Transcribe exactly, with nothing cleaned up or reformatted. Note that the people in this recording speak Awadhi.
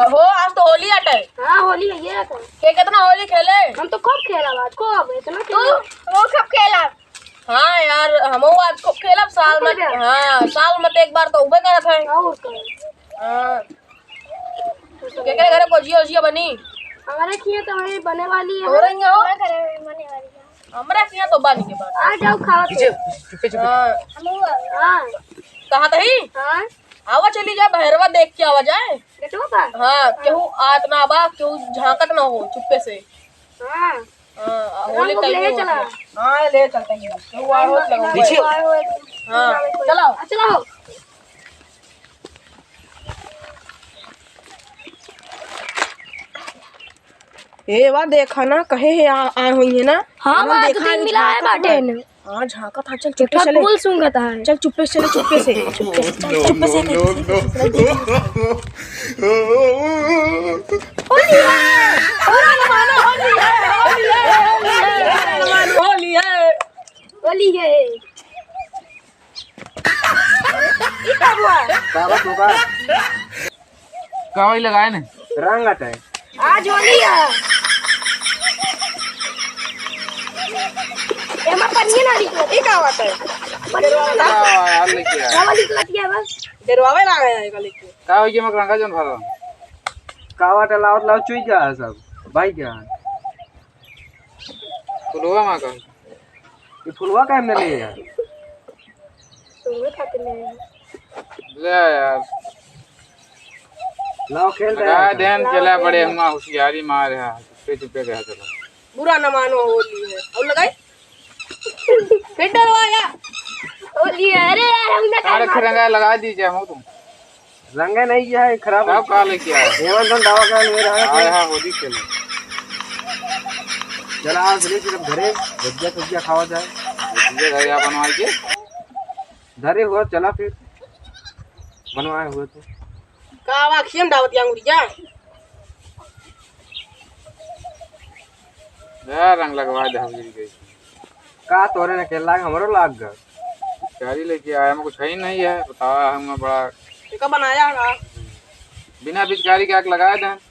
हो, आज तो होली आटे। हाँ, होली है, ये तो। के कितना होली खेले? हम तो खूब खेला बात, खूब, इतना तू? खेला। वो खूब खेला। हाँ यार, हमहू आज खूब खेलब साल में। खूब खेला। हाँ, साल में तो एक बार तो उबे करत है। और का? हाँ। केकरे घरे गोजिया ओजिया बनी? हमारे किया तो वही बने वाली है। तोरे हियाँ हो? हमारे घरे बने वाली है। हमरा किया तो बनी के बात। आ जाओ, खाओ तो। पीछे, चुपे, चुपे। हाँ। हाँ। कहा तही? हाँ। आवा चली जा, बहरवा देख के आवा जाए। गेटवा पर? हाँ, केहू आत ना बा, केहू झांकत ना हो, चुप्पे से। हाँ। हाँ, होली रंग टाइम ले में चला। होता है। हाँ, ले चलते हैं। केहू आरोत लगाओ। पीछे। हाँ, चलाओ। हाँ, चलाओ। ए बा, देखा ना, कहे है आ, आ हुई है ना? हाँ, आनंद बा, देखा दो तीन है, मिला है झांकत बाटे है। ना। हाँ, झांकत, हाँ, चल, चुप्पे देखा, चले। फूल सूंघत है। चल, चुप्पे चले, चुप्पे से। चुप्पे, चल, चुप्पे से। होली है। होली है, होली है, होली है। होली है। ई का हुआ? का बा तू का? का वही लगाए ने? रंग आता है। आज होली है। एमा पनिया ना निकलत। ई का बात है? पनिया ना। का यार लेके आया? का निकलत है बस? डरवावे लागे है का लेके। का होई के मकरंगा जन भरा? का बात है, लावत लावत चुई जा है सब। भाई क्या? फुलवा मा का? ये फुलवा काहे में ले यार? सुनवे खातिर ले आया। ले आ यार। लाओ खेल रहे लगा हैं। देन लाओ चला खेल बड़े रहे हैं। हुआ होशियारी मार है। चुप्पे चुप्पे रह चला। बुरा न मानो होली है। और लगाई? फिर डरवाया। होली है। अरे यार, हम ना अरे टाइम फिर रंगा लगा दीजिए हम तुम। रंगे नहीं किया है, खराब तब का लेके आया? एवन तो दवा का ले रहा है। हाँ, हाँ, होली खेले। चला, आज ले सिर्फ घरे भजिया सब्जिया खावा जाए। भजिया घर यहाँ बनवाई के? घरे हुआ, चला फिर। बनवाए हुए तो। का आवा खियम दावत या अंगुरिया? यार, रंग लगवा दे, हम गिर गई। का तोरे न के लाग, हमरो लाग ग। पिचकारी लेके आया, हम कुछ है ही नहीं है, बतावा, हम बड़ा एका बनाया है। बिना पिचकारी के आग लगाए दे।